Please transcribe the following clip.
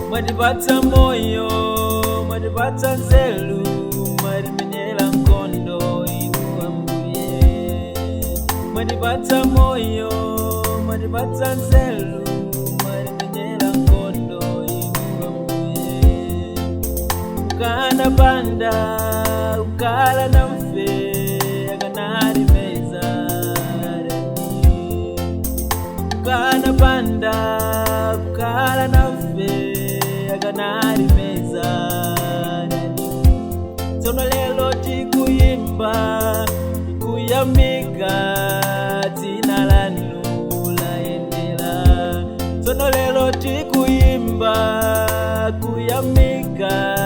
Mwatipatsa moyo, mwatipatsa nzeru, mwatimenyera nkhondo inu Ambuye. Mwatipatsa moyo, mwatipatsa nzeru, mwatimenyera nkhondo inu Ambuye. Ukanapanda kukhala nafe, akanatimeza adani. Ukanapanda kukhala nafe, akanatimeza adani. Tsono lero tikuyimba, kuyamika dzina lanu layenera. Tsono lero tikuyimba, kuyamika.